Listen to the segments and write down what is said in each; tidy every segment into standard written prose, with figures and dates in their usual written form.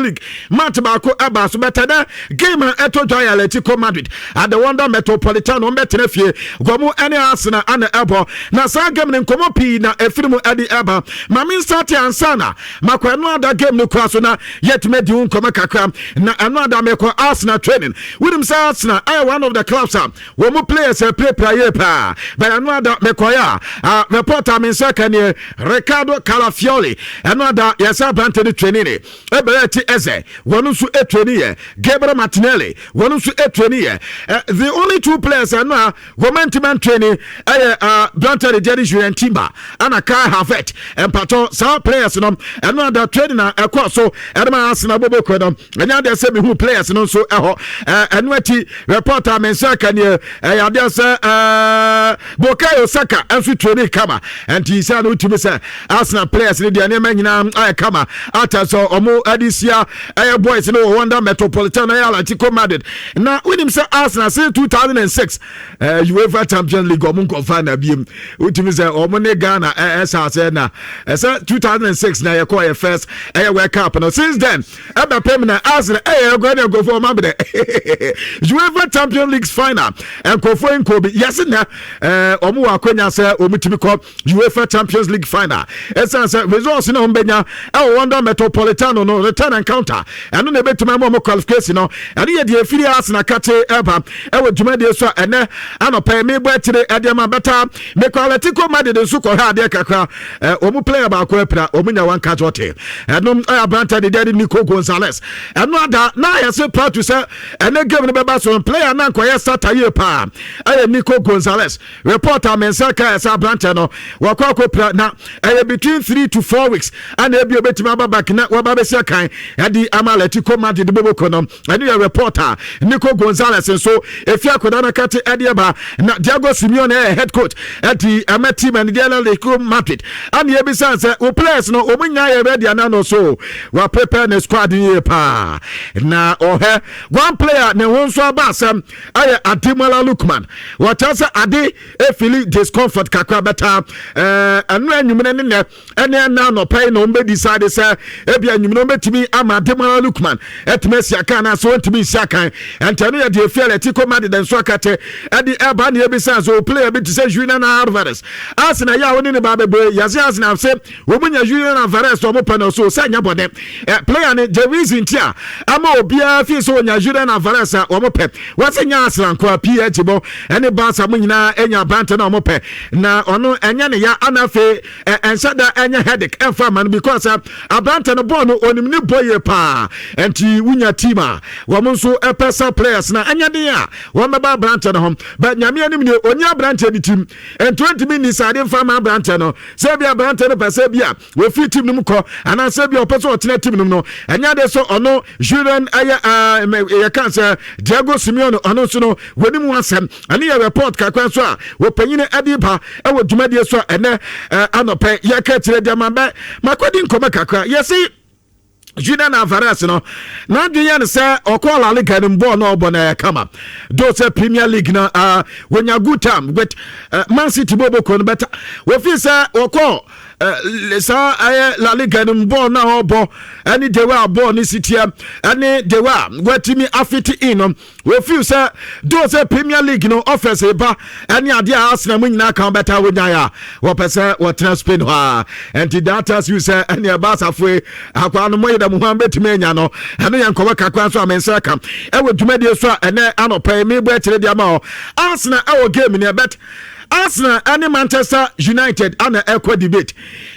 League match baako ɛba so bɛtɛ dɛ game a ɛtɔ dwa yɛ Atletico Madrid at the Wanda Metropolitano. Wɔn fie gɔmu ɛne Arsenal ana ɛbɔ, na saa game no nkɔmɔ pii na ɛfiri mu ɛde ɛba. Maame nsate ansa na makɔ ɛno ada game no kora so na yɛtumi adi ho nkɔmɔ kakra. Na ɛno ada mekɔ Arsenal training. Wonim sɛ Arsenal ɛyɛ one of the clubs a wɔn mu players ɛpirapira yie paa, but ɛno ada mekɔyɛ a reporter mi nsa ka nie, Ricardo Calafiori. Ɛno ada yɛsɛ aberante no training ne ɛbɛyɛ ti ɛsɛ wɔn nso ɛtraining yɛ Gabriel Martinelli, wɔn nso ɛtraining yɛ. The only two players ɛno a wɔn ntoma training ɛyɛ aberante de Jerry Julian Timber ɛna Kai Havertz. Mpatɔ saa players no, ɛno ada training na ɛkɔ so ɛde ma Arsenal bɔbɔ kɔ no, ɛnyɛ adeɛ sɛ mehu players no nso ɛhɔ. Ɛno akyi, reporter me nsa ka nie, ɛyɛ adeɛ sɛ Bukayo Saka nso training kama. Nti sɛ no wotumi sɛ Arsenal players no deɛ, nneɛma nyinaa ayɛ kama ata sɛ ɔmo ade sia ɛyɛ boys no wɔ Wanda Metropolitan, ɛyɛ Atletico Madrid. Na wonim sɛ Arsenal since 2006 UEFA Champions League ɔmo nkɔfa na biem. Wotumi sɛ ɔmo ne Ghana ɛsɛ asɛ na ɛsɛ 2006 na yɛkɔ yɛ first ɛyɛ World Cup no. Since then ɛbɛ pɛm na Arsenal ɛyɛ ɛkɔ ne nkurɔfoɔ ɔmo abɛdɛ UEFA Champions League final nkurɔfoɔ nkobi yɛsi na ɔmo wɔ akɔnya sɛ ɔmo tumi kɔ UEFA Champions League final, ɛsan sɛ results na ɔmo bɛnya ɛwɔ Wanda Metropolitano no, return encounter, ɛno na ebɛtumi ama ɔmo qualification no. Ɛno yɛ deɛ efiri Arsenal kate ɛba ɛwɔ dwumadie so a ɛnɛ anɔpɛ mebɔ akyire ɛdeɛ ma bɛta. Mekɔ Atletico Madrid nso kɔhwɛ adeɛ kakra. Ɔmo player baako apira, ɔmo nya one casualty. Ɛno ɛyɛ aberante de deɛ Nico Gonzalez. Ɛno ada na yɛse prior to sɛ ɛnɛ game no bɛba so, player na nkɔyɛ starter yie paa ɛyɛ Nico Gonzalez. Reporter mensa ka ɛsɛ aberante no wɔkɔ akɔpira na ɛyɛ between 3 to 4 weeks ana ebi obetumi aba back na wɔba bɛsi akan ɛde ama Atletico Madrid boboko no. Ɛno yɛ reporter Nico Gonzalez nso efi akɔda no kate ɛde ɛba. Na Diego Simeone ɛyɛ head coach ɛde ɛmɛ team ɛne deɛ Atletico Madrid ana ebisa sɛ o players no wɔn nyinaa yɛ ready ana no so wa prepare ne squad yie paa. Na ɔhɛ one player ne ho nso aba asɛm ɛyɛ Ademola Lookman. Wɔkyerɛ sɛ ade efili discomfort kakra bɛta. Ɛno anwummerɛ ne nɛ ɛne ɛna anɔpa yi na wɔn bɛ decide sɛ ebi anwummerɛ wɔn bɛtumi ama Ademola Lookman ɛtumi asi akan na so wɔntumi nsi akan. Ɛntɛno yɛ deɛ efi Atletico Madrid nso akate ɛde ɛba ne ebisa so player bi te sɛ Julian Alvarez. Arsenal yɛ a wɔne ne ba bebree yɛsɛ Arsenal sɛ wɔn nya Julian Alvarez, wɔn pɛ no so sɛ nyɛ bɔne ɛ player ne the reason ti a ama obiara fi sɛ wɔnya Julian Alvarez a wɔn pɛ, wɔsɛ nya Arsenal nko a PSG bɔ ɛne Barca mo nyinaa ɛnya aberante na wɔn pɛ na ɔno ɛnyɛ ne ya. Ana afei ɛ ɛnhyɛ da ɛnyɛ headache ɛnfa ama no because aberante no bɔɔl no onim ne bɔ yie paa. Nti wunya team a wɔn nso ɛpɛ sa players na ɛnyɛ den a wɔn bɛba aberante no ho, but Nyame anim nie, onye aberante ne team nti wɔntumi ni saade nfa ma aberante no sɛ bi aberante no pɛ sɛ bi a wɔfiri team no mu kɔ anaasɛ bi a ɔpɛ sɛ ɔtena team no mu no, ɛnyɛ de sɛ ɔno Julian ɛyɛ ɛɛ yɛka sɛ Diego Simeone ɔno nso no wɔnim ho asɛm. Ɛne yɛ report kakra nso a wɔpanyini ɛde ba ɛwɔ dwumadie so a ɛnɛ anɔpɛ yɛka kyerɛ deɛ ma bɛ makɔdi nkɔmɔ kakra. Yɛsi Julian Alvarez no n'adwene yɛ no sɛ ɔkɔ La Liga no, bɔɔl na ɔbɔ no ɛyɛ kama do sɛ Premier League no wɔnya good time with Man City bɔ bɔkɔ no bɛta. Wɔfii sɛ ɔkɔ saa ɛyɛ La Liga no, bɔɔl na ɔbɔ ɛne the way a bɔɔl no si teɛ ɛne the way a wɔatumi afit in no, wɔfii sɛ do sɛ Premier League no offers ba ɛne adeɛ a Arsenal mu nyinaa kan bɛta wɔnyaeɛ a wɔpɛ sɛ wɔtena Spain hɔ a. Ɛnti that tells you sɛ ɛne ɛba asafoe akwaa no moyɛ dɛ mo ho bɛtumi anya no. Ɛno yɛ nkɔmɔ kakra nso a me nsa ka ɛwɔ dwumadie so a ɛnɛ anɔpɛ mebɔ akyerɛ de ama hɔ. Arsenal ɛwɔ game ne ɛbɛt Arsenal ɛne Manchester United ana ɛkɔ debate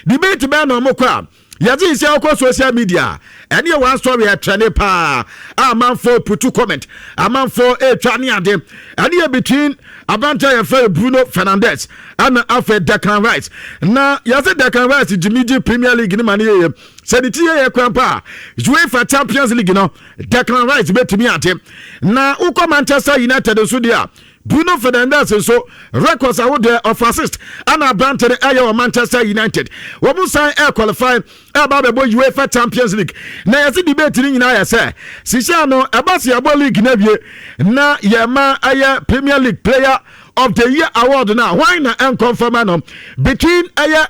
bɛɛ na ɔmo kɔ a yɛdze nsi akɔ social media. Ɛne yɛ one story ɛtrɛne paa a amanfoɔ put comment, amanfoɔ ɛretwa ne ade. Ɛne yɛ between aberante a yɛfrɛ Bruno Fernandes ɛna afei Declan Rice. Na yɛsɛ Declan Rice gyimi gye Premier League ne ma ne yɛyɛ sɛ ne ti yɛyɛ kwan pa a UEFA Champions League no Declan Rice bɛtumi ate. Na wokɔ Manchester United nso deɛ a, Bruno Fernandes nso records ahodoɔ of assist ana aberante no ɛyɛ wɔ Manchester United. Wɔn mo san ɛ qualify ɛba abɛbɔ UEFA Champions League. Na yɛsi debate no nyinaa yɛ sɛ sisia no ɛba si yɛbɔ league na wie na yɛma ɛyɛ Premier League Player of the Year award na hwan na ɛnkɔnfɛma no between ɛyɛ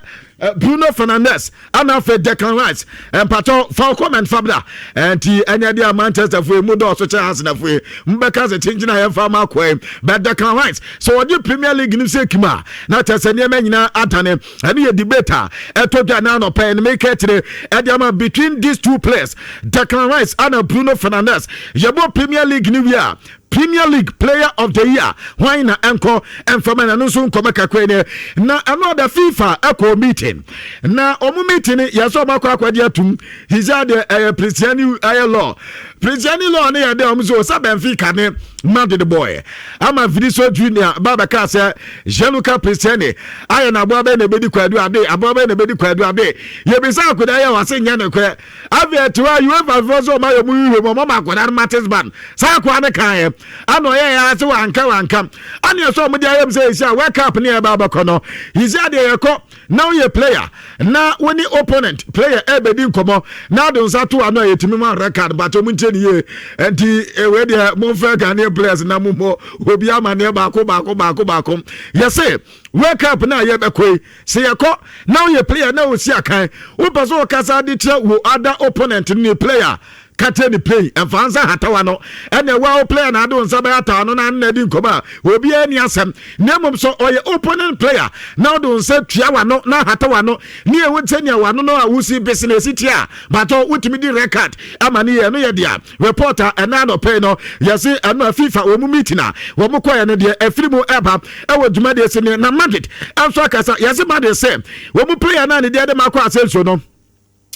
Bruno Fernandes ana afei Declan Rice. Mpatɔ fa comment fa bra. Nti ɛnyɛ deɛ Manchester fo mu dɔɔso kyɛ Arsenal fo mbɛka sɛ kyenkyen a yɛmfa ma akɔɛ, but Declan Rice sɛ wɔgye Premier League no sɛ kim a, na kyerɛ sɛ nneɛma nyinaa adane. Ɛno yɛ debate a ɛtɔ dwa na anɔpɛ no meka kyerɛ ɛde ama between these two players, Declan Rice ana Bruno Fernandes. Yɛbɔ Premier League no wie a, Premier League Player of the Year, hwan na ɛnkɔ ɛmfama na no nso nkɔmɛ kakra ne? Na ɛno ada FIFA ɛkɔ meeting, na ɔmo meeting yɛ sɛ ɔmo akɔ akɔgye atum hisia deɛ ɛyɛ Prestianni, ɛyɛ law, Prestianni law ne yɛ dɛ ɔmo so sɛ Benfica ne Madrid boy ama Vinicius Junior ba bɛka sɛ Gianluca Prestianni ayɛ na aboa bɛyɛ na ebedi kwadu ade, aboa bɛyɛ na ebedi kwadu ade. Yɛbisa akwadaa yɛ wase nyɛ ne korɛ. Afei ɛte hɔ a, UEFA foɔ sɛ ɔma yɛ mu hwehwɛ mu, ɔma ma akwadaa no matches ban saa akwadaa no kan yɛ ana ɔyɛ yɛ ase wanka wanka ana yɛ sɛ ɔmo de ayɛ mu sɛ esi a World Cup ne yɛ ba abɛkɔ no, yisi adeɛ yɛkɔ na woyɛ player na wo ne opponent player ɛbɛdi nkɔmɔ na ado nsa to ano a, yɛtumi ma red card. But ɔmo nkyɛn yie nti ewe deɛ momfrɛ Ghanaian players na mo mmɔ obi amaneɛ baako baako baako baako. Yɛsɛ World Cup na yɛbɛkɔ yi, sɛ yɛkɔ na woyɛ player na wosi akan, wopɛ sɛ wɔkasa de kyerɛ wo other opponent ne player kate ne play, ɛmfa nsa hatawa no ɛna ɛwɔ wo player na ade wo nsa bɛyɛ atawa no na na di nkɔmɔ a, obiara ni asɛm. Na mmom sɛ ɔyɛ opponent player na wode wo nsa tua wano na hatawa no ne ɛwo sɛnea wano no a wosi bese na ɛsi tia a batɔ, wotumi di red card ama ne yɛ. Ɛno yɛ deɛ reporter ɛna anɔpɛ no yɛse ɛno a FIFA wɔn mu meeting a wɔn kɔɛ no deɛ ɛfiri mu ɛba ɛwɔ dwumadie si ne. Na Madrid ɛnso akasa. Yɛse Madrid sɛ wɔn mu player naa ne deɛ de ma akɔ Asensio no,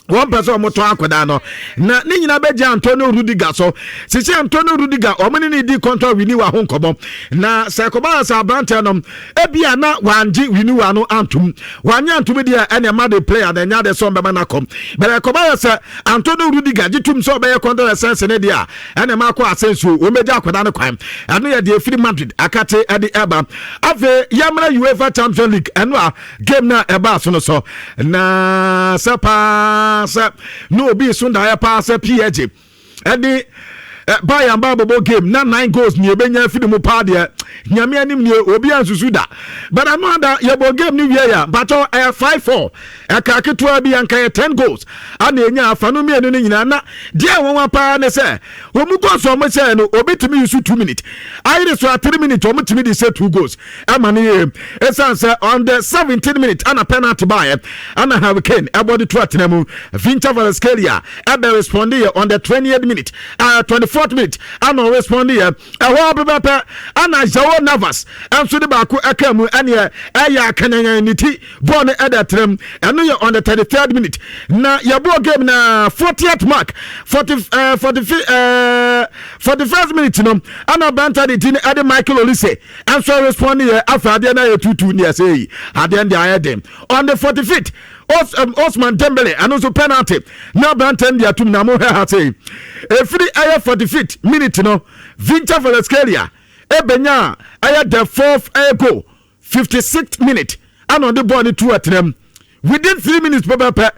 wɔn pɛ sɛ wɔn tɔn akwadaa no na ne nyinaa bɛgye Antonio Rudiger so. Sisi Antonio Rudiger, wɔn ne ne di contract renewal ho nkɔmɔ, na sɛ ɛkɔba sɛ aberanteɛ no ebia na wangye renewal no antum, wanye antum deɛ, ɛna ɛma de player na ɛnya de sɛ ɔbɛma no akɔm. Bɛrɛ ɛkɔba yɛ sɛ Antonio Rudiger gye tum sɛ ɔbɛyɛ contract extension ne deɛ a, ɛna ɛma akɔ Asensio, wɔn bɛgye akwadaa no kwan. Ɛno yɛ deɛ efiri Madrid akate ɛde ɛba. Afei yɛmmerɛ UEFA Champions League, ɛno a game na ɛbaa so no so na sɛ paa sɛ na obi so daeɛ paa sɛ PSG ɛde Bayern ba bɔbɔ game na nine goals ni ebenya afiri mu paa deɛ, Nyame anim nie, obi ansusu da. But ano ada yɛbɔ game no wie yɛ batɔ ɛyɛ 5-4, ɛka ketewa bi anka yɛ 10 goals ana enya afa no mmienu no nyinaa. Na deɛ wɔn paa ne sɛ wɔn mu goals a wɔn hyɛ no, obi tumi yi so 2 minutes ayere so a 3 minutes, wɔn tumi de hyɛ two goals ɛma no yie, ɛsiane sɛ on the 17 minute ana penalty baeɛ ana Harry Kane ɛbɔ de to atena mu. Khvicha Kvaratskhelia ɛbɛ respond yɛ on the 20th minute, 24th minute ana ɔrespond yɛ. Ɛhɔ pɛpɛpɛ ana Joao Navas ɛnso de baako ɛka mu, ɛneɛ ɛyɛ akanyanyan ne ti bɔɔl no ɛda tenam. Ɛno yɛ on the 33rd minute. Na yɛbɔɔ game na 40th mark, 40 40 41st minute no ana aberanta de ti no ɛde Michael Olise ɛnso respond yɛ. Afei adeɛ no ayɛ tutu ne ɛsɛ yi adeɛ no deɛ ayɛ den. On the 45th, Osman Dembele ɛno nso penalty na aberanta no de atum. Na mohwɛ ha sei, ɛfiri ɛyɛ 45th minute no, Khvicha Kvaratskhelia ɛbɛnya ɛyɛ the fourth ɛyɛ goal. 56th minute ana ɔde bɔɔl no tu atenam. Within 3 minutes pɛpɛpɛ,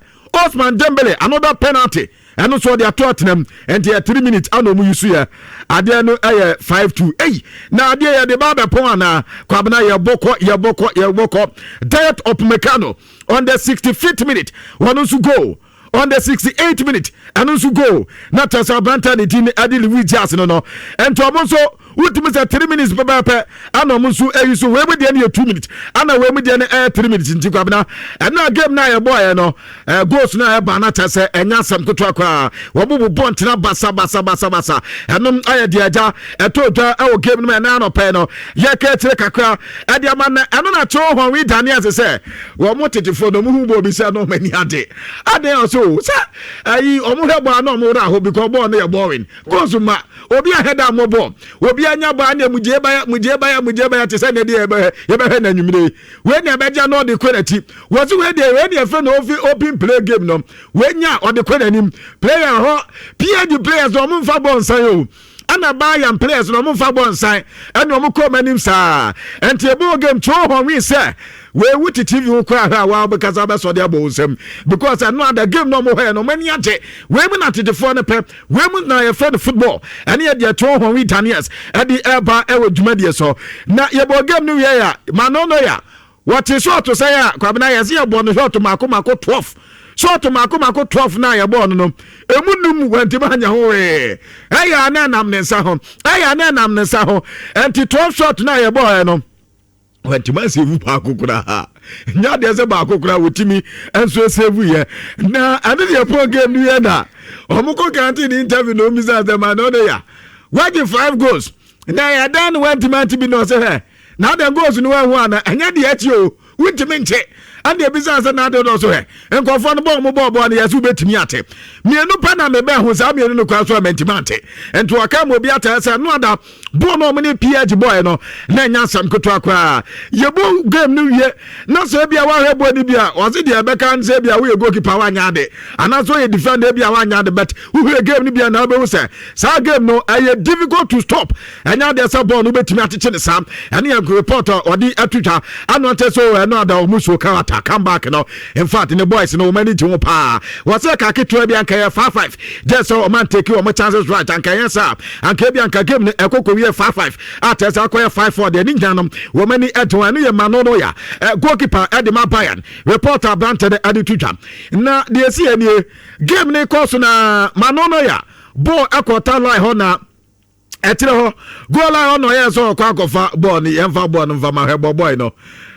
Osman Dembele another penalty, ɛno nso ɔde ato atenam. Nti yɛ 3 minutes ana ɔmu yi so yɛ adeɛ no ɛyɛ 5-2. Eyi na adeɛ yɛde ba abɛpɔn anaa kwabena? Yɛbɔ kɔ, yɛbɔ kɔ, yɛbɔ kɔ. Dayot Upamecano on the 65th minute, wɔn nso goal. On the 68th minute, ɛno nso goal na kyerɛ sɛ aberanta ne din ɛde Luis Diaz no. Nti ɔmo nso wotumi sɛ 3 minutes pɛpɛɛpɛ ana ɔmo nso ayi so. Wei mu deɛ no yɛ 2 minutes, ana wei mu deɛ no ɛyɛ 3 minutes. Nti kwabena, ɛno a game no a yɛbɔɔyɛ no, goals no a ɛba no kyerɛ sɛ ɛnyɛ asɛm ketewa koraa. Wɔn bobɔ ntena basa basa basa basa. Ɛnom ayɛ deɛ agya ɛtɔ dwa ɛwɔ game no mu ɛnan anɔpɛ no yɛka akyire kakra ɛde ama na ɛno na kyerɛ Henry Daniels sɛ wɔn mo tetefoɔ no, wɔn ho bɔ obi sɛ no wɔn ani ade adeɛ ɔsɛ o sɛ ɛyi wɔn hwɛ bɔɔl na wɔn wura hɔ because bɔɔl no yɛ boring. Goals ma obi ahɛ da mo bɔɔl, obi anya bɔɔl ana mugie baya, mugie baya, mugie baya te sɛ ne deɛ yɛbɛhwɛ yɛbɛhwɛ na nwumire wei na ɛbɛgya na ɔde kɔ n'akyi. Wɔsi wei deɛ, wei deɛ fɛ na ofi open play game no, wei nya ɔde kɔ n'anim. Player hɔ PSG players na wɔn mfa bɔɔl nsan o, ɛna Bayern players na wɔn mfa bɔɔl nsan, ɛna wɔn kɔ wɔn anim saa. Nti ebo game kyerɛ wɔn wi sɛ weewu te TV ho koraa hwɛ a waa bɛkasa bɛsɔ de abɔ wɔn nsam because ɛno ada game na wɔn hɔ yɛ no, wɔn ani agye. Wei mu na tetefoɔ no pɛ, wei mu na yɛfrɛ no football. Ɛne yɛ deɛ kyerɛ wɔn wi Daniels ɛde ɛba ɛwɔ dwumadie so. Na yɛbɔ game no wie a, Manuel Neuer. Wɔte shot sɛ a Kwabena yɛsɛ yɛbɔ no shot mako mako 12, shot mako mako 12 na yɛbɔɔ no, emu num wɔntumi anya ho wee. Ɛyɛ ana nam ne nsa ho, ɛyɛ ana nam ne nsa ho. Nti 12 shot na yɛbɔɔ no, wɔntumi asave baako koraa. Nya adeɛ sɛ baako koraa wɔtumi nso save yɛ. Na ɛne deɛ pɔn game no yɛ na ɔmo kɔ kante ne interview na ɔmisa sɛ ma na ɔde ya wagye five goals na yɛdan no wantumi ante bi, na ɔsɛ hɛ na adan goals no wahu ana ɛnyɛ deɛ akyi o, wontumi nkye. Ɛna ebisa sɛ na ade dɔ so hɛ nkɔfoɔ no bɔɔ mo bɔɔ bɔɔ no yɛ sɛ wobɛtumi ate mmienu pɛ na mebɛn ho saa mmienu no kora so a mantumi ante. Nti wɔka ma obi atɛ sɛ no ada bɔɔl no ɔmo ne PSG bɔɔl no na ɛnya asɛm ketewa koraa. Yɛbɔ game no wie na sɛ ebia wahwɛ bɔɔl no bi a, ɔse deɛ ɛbɛka sɛ ebia woyɛ goalkeeper wanyɛ ade anaasɛ woyɛ defender ebia wanyɛ ade, but wohwɛ game no bi a na wobɛhu sɛ saa game no ɛyɛ difficult to stop. Ɛnyɛ adeɛ sɛ bɔɔl no wobɛtumi akyekye ne saa. Ɛne yɛ report a ɔde ato twa ano ante so. Ɛno ada ɔmo so character comeback no, in fact ne boys no wɔn ani gye ho paa. Wɔsɛ ka ketewa bi anka yɛ 5-5 gye sɛ ɔmo antake wɔn chances right. Anka yɛ saa anka ebi anka game no ɛkɔkɔ wie 5-5 a kyerɛ sɛ akɔyɛ 5-4 deɛ ne nyina no wɔn ani gye ho. Ɛno yɛ Mano no yɛ goalkeeper ɛde ma Bayern. Report aberante no ɛde to twa na deɛ esi yɛ nie, game ne kɔ so na Mano no yɛ ball ɛkɔ line hɔ na ɛkyerɛ hɔ goal line hɔ na ɔyɛ sɛ ɔkɔ akɔfa bɔɔl no. Yɛmfa bɔɔl no mfa ma hwɛ bɔ bɔɔl no,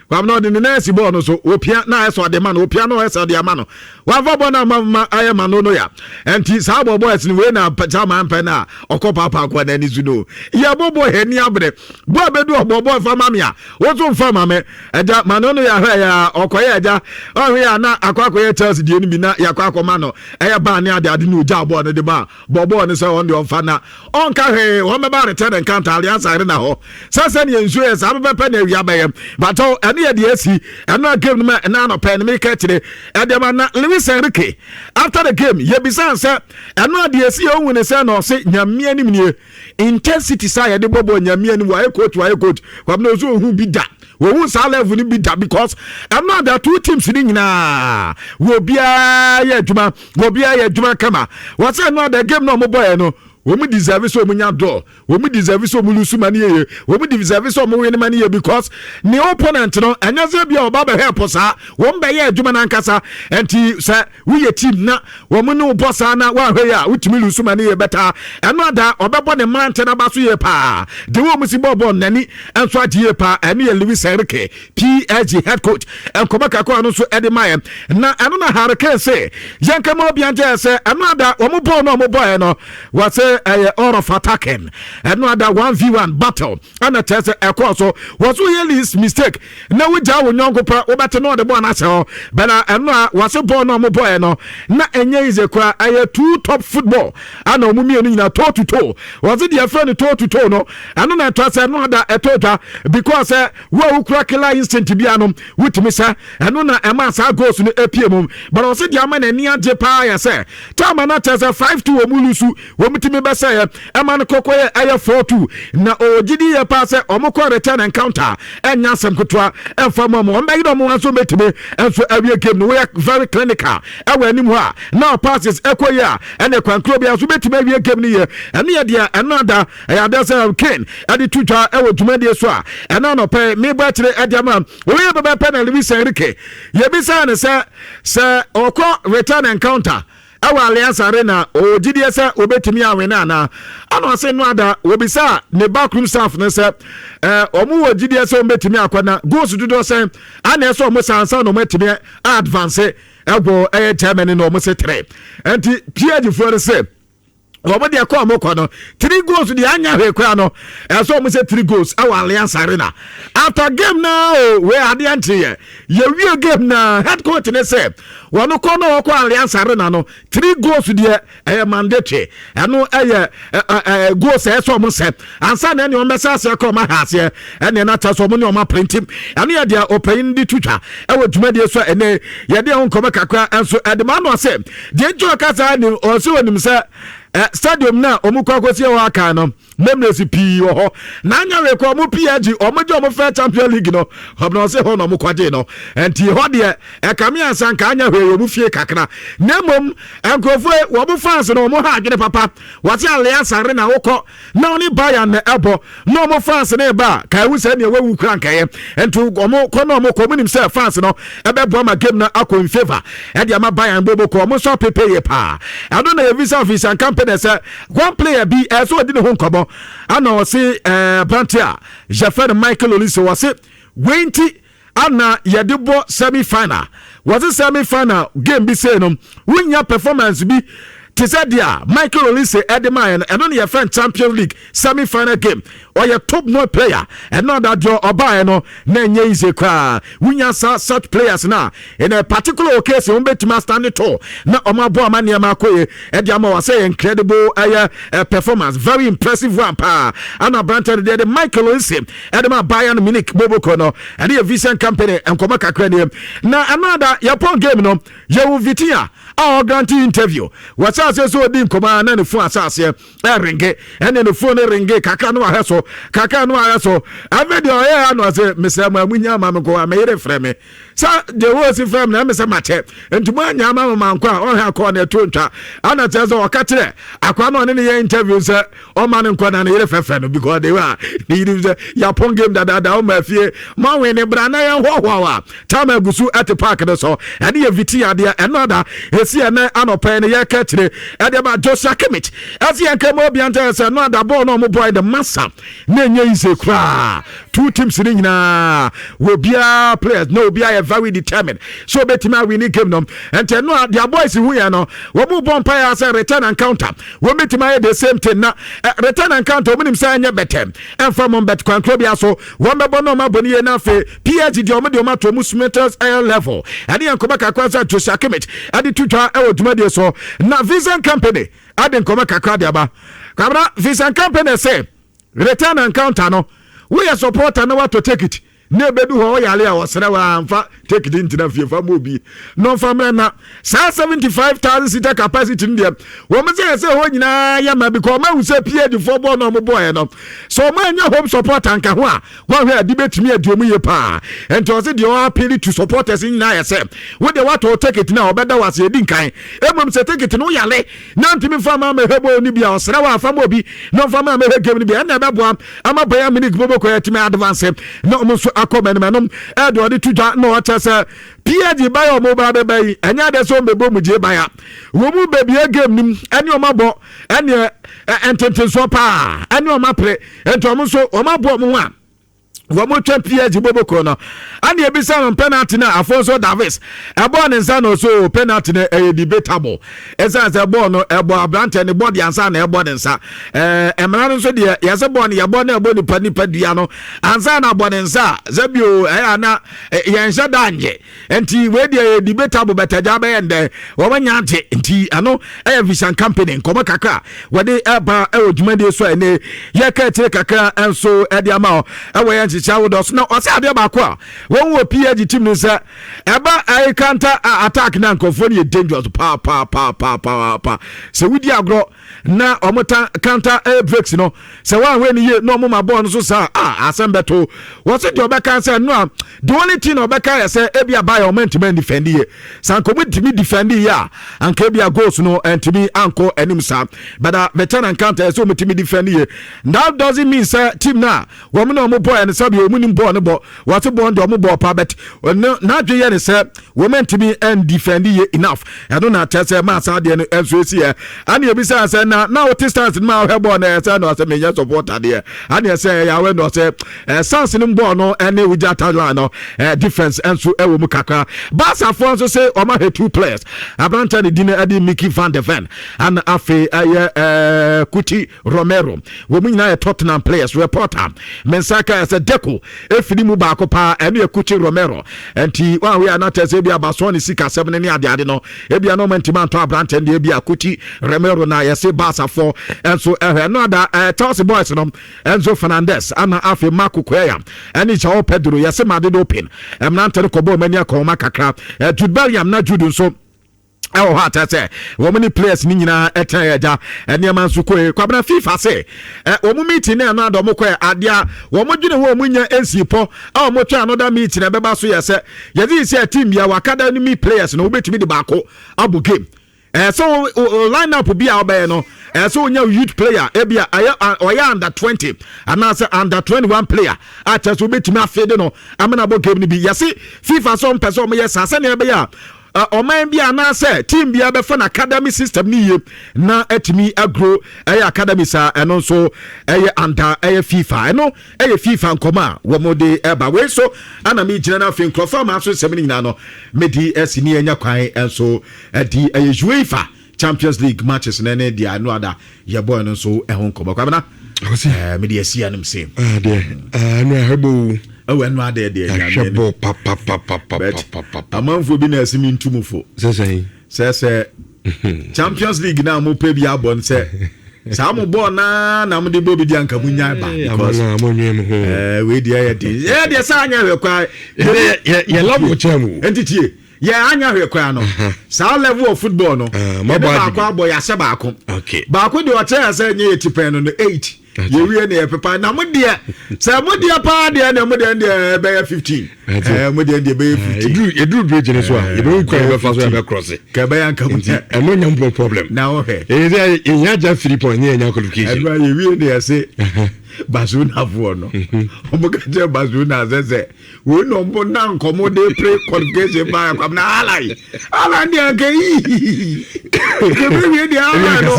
Kwamina ɔde ne nan asi bɔɔl no so, opia na ayɛ sɛ ɔde ma no, opia na ɔyɛ sɛ ɔde ama no, wafa bɔɔl no ama ma ayɛ ma no no ya. Nti saa bɔ bɔɔl no wei na saa maa mpɛ no a ɔkɔ paapaa kɔ n'ani so no yɛ bɔ bɔɔl hɛ ni abere bɔɔl bɛdu ɔbɔ bɔɔl fa ma mi a woso nfa ma mi ɛgya ma no no yɛ ahwɛ yɛ a ɔkɔyɛ ɛgya ɔhwɛ yɛ a na akɔ akɔyɛ Chelsea deɛ no bi na yɛakɔ akɔma no ɛyɛ baa ne ade ade ne ogya bɔɔl no de ma bɔ bɔɔl no sɛ ɔn deɛ ɔmfa na ɔnka hwee. Wɔn bɛba return encounter Allianz Arena hɔ sɛ sɛ nsuo yɛ saa bɛbɛpɛ na awia bɛyɛ batɔ. Ɛno yɛ deɛ asi ɛno a game no ma ɛna anɔpɛ no meka kyerɛ ɛdeɛ ma na Luis Enrique after the game yɛbisa sɛ ɛno a deɛ asi yɛ ohun ne sɛ na ɔse Nyame anim nie, intensity saa yɛde bɔ bɔ Nyame anim. Wayɛ coach, wayɛ coach, Kwabena ɔsɛ ohun bi da, wɔhu saa level no bi da, because ɛno ada two teams ni nyinaa wɔ obiara yɛ adwuma, wɔ obiara yɛ adwuma kama. Wɔsɛ ɛno ada game na ɔmo bɔɛ no, wɔn deserve sɛ wɔn nya draw, wɔn deserve sɛ wɔn lose ma ne yie, wɔn deserve sɛ wɔn win ma ne yie, because ne opponent no ɛnyɛ sɛ bi a ɔba bɛhɛ po saa, wɔn bɛyɛ adwuma n'ankasa. Nti sɛ woyɛ team na wɔn ne bɔ saa na wɔahwɛ yi a wotumi lose ma ne yie bɛta. Ɛno ada ɔbɛbɔ ne mmerante n'aba so yie paa de wɔn si bɔ bɔɔl n'ani nso agye yie paa. Ɛno yɛ Luis Enrique, PSG head coach, nkɔmɔ kakra no nso ɛde ma yɛ. Na ɛno na Harry Kane sɛ yɛn kama obi ankyɛ sɛ ɛno ada wɔn bɔɔl no a wɔn bɔɔl no, wɔsɛ ɛyɛ all of attacking. Ɛno ada 1v1 battle ɛna kyerɛ sɛ ɛkɔɔ so. Wɔso yɛ least mistake na wogyaa wo nyɔnko pɛ, wobɛte na ɔde bɔɔl no ahyɛ hɔ bɛna. Ɛno a wɔse bɔɔl no a wɔn bɔɔl no na ɛnyɛ easy koraa. Ɛyɛ two top football ana wɔn mmienu nyinaa toe to toe. Wɔse deɛ ɛfrɛ no toe to toe no, ɛno na ɛtɔ sɛ ɛno ada ɛtɔ dwa, because sɛ wo a wokura killer instinct bia no wotumi sɛ ɛno na ɛma saa goals no apue mu. But ɔse deɛ ama n'ani agye paa yɛ sɛ time no kyerɛ sɛ 5-2 wɔ mu lose, wɔn tumi bɛsɛ yɛ ɛma no kɔkɔ yɛ ɛyɛ 4-2 na ɔgyidi yɛ paa sɛ ɔmo kɔ return encounter, ɛnya asɛm ketewa ɛmfa mu ɔmo wɔn bɛyi na ɔmo nso bɛtumi nso awie game no. Wɔyɛ very clinical ɛwɔ anim hɔ a na passes ɛkɔ yie a ɛna kwankuro bi nso bɛtumi awie game no yie. Ɛno yɛ deɛ ɛno ada ɛyɛ adeɛ sɛ Kane ɛde to dwa ɛwɔ dwumadie so a ɛno anɔpɛ mebɔ akyire ɛde ama wɔyɛ bɛbɛpɛ. Na Luis Enrique yɛbisa ne sɛ ɔkɔ return encounter ɛwɔ Allianz Arena, ɔwɔ gyidie sɛ wɔbɛtumi awene anaa? Ana ɔse no ada wɔbisa ne backroom staff no sɛ ɔmo wɔ gyidie sɛ wɔbɛtumi akɔ na goals dodoɔ sɛn ana ɛsɛ ɔmo sansa na ɔmo atumi advance ɛwɔ ɛyɛ Germany, na ɔmo sɛ three. Nti PSG foɔ no sɛ wɔn deɛ kɔ ɔmo kɔ no three goals deɛ anya hwee koraa no, ɛsɛ ɔmo sɛ three goals ɛwɔ Allianz Arena after game naa o. Wei adeɛ nkye yɛ yɛwie game na head coach ne sɛ wɔn kɔ na wɔkɔ Allianz Arena no, three goals deɛ ɛyɛ mandatory. Ɛno ɛyɛ ɛ ɛ goals ɛyɛ sɛ ɔmo sɛ ansa na ɛne ɔmo bɛsɛ aseɛ kɔ ɔmo aha aseɛ ɛne ɛna kyɛ sɛ ɔmo ne ɔmo aprinti. Ɛno yɛ deɛ ɔpanyin de to twa ɛwɔ dwumadie so. Ɛnɛ yɛde ɛho nkɔmɔ kakra nso ɛde maa no ɔsɛ deɛ nti ɔka saa nim ɔsɛ onim sɛ. Stadium na ɔmo kɔ akɔsi ɛwɔ aka no, memories pii wɔ hɔ na anya wei kɔ ɔmo PSG, ɔmo gye ɔmo fɛ Champion League no. Ɔmo ɔsɛ hɔ na ɔmo kɔgye no, nti hɔ deɛ ɛkame ansa nka anya hwee ɔmo fie kakra. Na mmom nkurɔfoɔ, wɔn fans no, ɔmo ha adwene papa. Wɔte Allianz Arena, wokɔ na ɔne Bayern na ɛbɔ na ɔmo fans ne ba ka ewu sɛ nea wawu kura nkɛyɛ. Nti ɔmo kɔ na ɔmo kɔ, ɔmo nim sɛ fans no ɛbɛboa ma game no akɔ in favour ɛde ama Bayern bobo kɔ. Ɔmo nso apepe yie paa. Ɛno na yɛvisa Vincent Kompany sɛ one player bi ɛsɛ ɔdi ne ho nkɔmɔ, ana ɔse aberante a yɛfrɛ no Michael Olise. Wɔse wei nti ana yɛde bɔ semi final. Wɔse semi final game bi sei no, wonya performance bi te sɛ deɛ Michael Olise ɛde maa yɛn no, ɛno ne yɛfrɛ Champions League semi final game. Ɔyɛ top notch player. Ɛno adadeɛ ɔbaeɛ no na ɛnyɛ easy koraa. Wonya sa such players na in a particular occasion, wɔn bɛtumi astand tall na wɔn abɔ ama nneɛma akɔ yie ɛde ama wɔ sɛ incredible ɛyɛ performance, very impressive one paa. Ana aberante no deɛ de Michael Olise ɛde ma Bayern Munich boboko no, ɛde yɛ Vincent Kompany nkɔmɔ kakra nie. Na ɛno ada yɛpɔn game no, yɛwɔ Vitinha a ɔgrant interview. Wɔhyɛ aseɛ sɛ ɔdi nkɔmɔ a na ne phone ahyɛ aseɛ ɛring, ɛne ne phone ring kakra no ahɛ so kakra no ahɛ so. Afei deɛ ɔyɛ ano ɔsɛ, "Mesrɛ mo a munya ama me nkɔ a, meyere frɛ me sɛ deɛ wɔsi frɛ me na ɛmɛ sɛ makyɛ, nti mo anya ama me mankɔ a, ɔhwɛ akɔ na ɛto ntwa." Ana kyerɛ sɛ ɔka kyerɛ akwa no ɔne ne yɛ interview sɛ ɔma ne nkɔ na ne yere fɛfɛ no, because de wa ne yere sɛ yɛapɔn game dadaada, ɔma afie ma we ne bra na yɛn hoahoa a time agu so ɛte park no so. Ɛne yɛ viti adeɛ. Ɛno ada ɛsi ɛnɛ anɔpɛ no yɛka kyerɛ ɛde ba Joshua Kimmich ɛsi yɛn kɛmɛ obi antɛ sɛ ɛno ada bɔɔl no ɔmo bɔɔl de masa na ɛnyɛ easy koraa. Two teams ne nyinaa, obiara players na obiara yɛ very determined so obetumi awin game no. Nti ɛno a deɛ boys hu yɛn no, wɔn mu bɔ mpaeɛ sɛ return encounter wɔn betumi ayɛ the same thing. Na return encounter, wɔn nim sɛ ɛnyɛ bɛtɛ ɛnfa mo bɛt kwankoro bi aso wɔn bɛbɔ na wɔn abɔ ne yie. Na afei PSG deɛ, wɔn de wɔn ato wɔn smithers air level. Ɛne yɛn nkɔmɔ kakra sɛ Joshua Kimmich ɛde to dwa ɛwɔ dwumadie so. Na Vincent Kompany ade nkɔmɔ kakra de aba kabra. Vincent Kompany sɛ return encounter no, woyɛ supporter na wato ticket na ebedu hɔ ɔyare a, ɔsrɛ wa nfa ticket ntina fie, fa mu obi na ɔfa mmerɛ. Na saa 75,000 seater capacity no deɛ, wɔn sɛ yɛ sɛ hɔ nyinaa yɛ ma, because ɔmo ahu sɛ PSG foɔ bɔɔl na ɔmo bɔɔɛ no so, ɔmo anya home support anka ho a, wɔahwɛ adi bɛtumi adi ɔmo yie paa. Nti ɔsɛ deɛ ɔappeal to supporters nyinaa yɛ sɛ wodeɛ watɔ ticket na ɔbɛda wɔ ase edi nkan. Emom sɛ ticket no yale na ntumi nfa ma amehwɛ bɔɔl no bi a, ɔsrɛ wɔ afa ma obi na ɔfa ma amehwɛ game no bi. Ɛna ɛbɛboa ama Bayern Munich bɔbɔ kɔ yɛtumi advance na ɔmo nso akɔ mɛnum. Ɛnom ɛde ɔde to dwa na ɔkyɛ sɛ PSG baya ɔmo ba bɛba yi, ɛnyɛ adeɛ sɛ ɔmo bɛbɔ mu gye baya. Wɔn mu bebie game nim ɛne ɔmo abɔ ɛne ntentensoɔ paa ɛne ɔmo apere. Nti ɔmo nso ɔmo abɔ ɔmo ho a wɔn twɛ PSG boboko no. Ana ebisa no penalty na Alphonso Davies ɛbɔɔ ne nsa na ɔso penalty no ɛyɛ debatable, ɛsan sɛ bɔɔl no ɛbɔ aberantɛ ne bɔɔl ansa na ɛbɔ ne nsa. Mmara no nso deɛ, yɛsɛ bɔɔl no yɛbɔ na ɛbɔ nipa dua no ansa na abɔ ne nsa a, sɛbio ɛyɛ ana yɛnhyɛ da nye. Nti wei deɛ yɛ debatable, bɛtɛgya bɛyɛ ndɛ wɔn anya agye. Nti ɛno ɛyɛ Vincent Kompany nkɔmɔ kakra wɔde ɛba ɛwɔ dwumadie so a ɛnɛ yɛka akyire kakra nso ɛde ama hɔ ɛwɔ yɛn nhyehyɛ ahodoɔ so. Na ɔsɛ adeɛ baako a wɔn wɔ PSG team no sɛ ɛba ɛyɛ counter attack na nkurɔfoɔ no yɛ dangerous paa paa paa paa paa paa. Sɛ wodi agorɔ na ɔmo ta counter air breaks no sɛ wɔn ahwɛ no yie na ɔmo ma bɔɔl no so saa a, asɛm bɛto. Wɔsɛ deɛ ɔbɛka sɛ no a, the only thing ɔbɛka yɛ sɛ ebi abayɛ ɔmo ntumi defend yie. Sanko ɔmo ntumi defend yie a, anka ebi a goals no ntumi ankɔ anim saa. But return encounter, ɛsɛ ɔmo tumi defend yie. That doesn't mean sɛ team na wɔn na ɔmo bɔɔl no sɛbi ɔmo nim bɔɔl no bɔ. Wɔte bɔɔl deɛ, ɔmo bɔɔl pa, but n'adwe yɛ ne sɛ wɔn ntumi ndefend yie enough. Ɛno na kyerɛ sɛ maa saa deɛ no nso esi yɛ. Ɛna ebi sɛ na wote stands no ma ɔhwɛ bɔɔl no, ɛsɛ na ɔsɛ menyɛ supporter deɛ, ɛna ɛsɛ ɛyɛ awɛ na ɔsɛ stands no bɔɔl no ɛne wogya touchline no difference nso ɛwɔ mu kakra. Barcafoɔ nso sɛ ɔmo ahwɛ two players, aberante ne din ɛde Mickey van de Ven, ɛna afei ɛyɛ Cuti Romero. Wɔn mu nyinaa yɛ Tottenham players. Reporter mensa ka sɛ Deco efiri mu baako paa, ɛno yɛ Cuti Romero. Nti wɔn a wɔyɛ anatɛ sɛ ebi abasoɔ ne sika sɛm ne adeade no, ebi anɔ ɔmo ntoma ntɔ aberante no deɛ, ebi a Cuti Romero na yɛse Barcafoɔ nso ɛhwɛ. Ɛno ada Chelsea boys no, Enzo Fernandez ana afei Marc Cucurella ɛne Joao Pedro, yɛse Madrid open mmerante no kɔbɔ ɔmo ani akɔnma kakra. Jude Bellingham na Jude nso Ɛwɔ hɔ atɛ sɛ wɔn ne players ne nyinaa ɛtɛn yɛ gya nneɛma nso kɔɛ. Kwabena, FIFA sɛ wɔn meeting ne ɛno adɔ wɔn kɔɛ adeɛ a wɔn dwene ho, wɔn nya nsi pɔ a wɔn twɛn another meeting ɛbɛba so yɛ sɛ yɛde sɛ team bia wɔ academy players no, wobɛtumi de baako abɔ game. Sɛ line up bi a ɔbɛyɛ no, sɛ wonya youth player ebi a ɛyɛ ɔyɛ under 20 anaasɛ under 21 player a kyerɛ sɛ wobɛtumi afeede no amena bɔ game no bi. Yɛse FIFA sɛ ɔmpɛ sɛ ɔmoyɛ saa sɛnea ɛbɛyɛ a ɔman bi anaasɛ team bi abɛfa no academy system no yie na atumi agro ɛyɛ academy saa. Ɛno nso ɛyɛ under ɛyɛ FIFA, ɛno ɛyɛ FIFA nkɔmɔ a wɔn de ɛba wei so. Ana mi gyina no afei nkurɔfoɔ ama so nsɛm no nyinaa no medi ɛsi ne ɛnya kwan nso ɛdi ɛyɛ UEFA Champions League matches ne ne deɛ ano ada yɛbɔɔ no nso ɛho nkɔmɔ. Kwabena, mede asi anom se deɛ ɛno ɛhwɛ bɔ. Ɛwɔ ɛno adeɛ deɛ. Ɛhwɛ bɔ papapapapapapa. Amanfoɔ bi na ɛsi mi ntum fo. Sɛ sɛn? Sɛ Champions League na mo pɛ bi abɔ no, sɛ saa mo bɔɔl naa na mo de bɔ bi di anka mo nya ba because wei deɛ yɛ den, yɛ deɛ saa anya hwɛ koraa. Yɛ level kyɛn mu. Nti tie, yɛ anya hwɛ koraa no, saa level of football no, yɛde baako abɔ, yɛahyɛ baako baako deɛ ɔkyerɛ yɛ sɛ nyɛ yɛ ti pɛn no eight, yɛwie ne yɛpepa. Na mo deɛ sɛ mo deɛ paa deɛ na mo deɛ deɛ bɛyɛ 15, mo deɛ deɛ bɛyɛ 15. Yɛduru bridge no so a, yɛbɛhu kwan yɛbɛfa so yɛbɛ cross. Ka ɛbɛyɛ nka mu. Nti ɛno nya mpo problem. Na wohwɛ. Ɛyɛ sɛ yɛnya gya 3 point ne yɛnya qualification. Ɛno a yɛwie ne yɛse Barcelonafoɔ no, ɔmo ka kyerɛ Barcelona sɛ wei na ɔmo na nkɔmɔ de pre qualification ba yɛ kwam na alai alai deɛ nka yi kebe wie deɛ alai no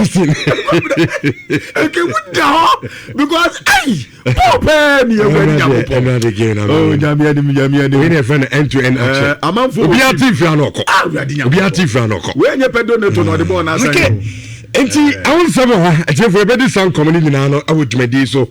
nke mu da hɔ because ayi bɔɔl pɛɛ ni ewu ɛni Nyankopɔn oh, Nyame anim, Nyame anim. Wei na yɛfrɛ no end to end action. Amanfo. Obi ati fira na ɔkɔ, obi ati fira na ɔkɔ. Wei nye Pedro Neto na ɔde bɔɔl n'asan yi. Nti awon nsɛm wɔ ha, atiefo, yɛbɛdi saa nkɔmɔ no nyinaa no awɔ dwumadie so.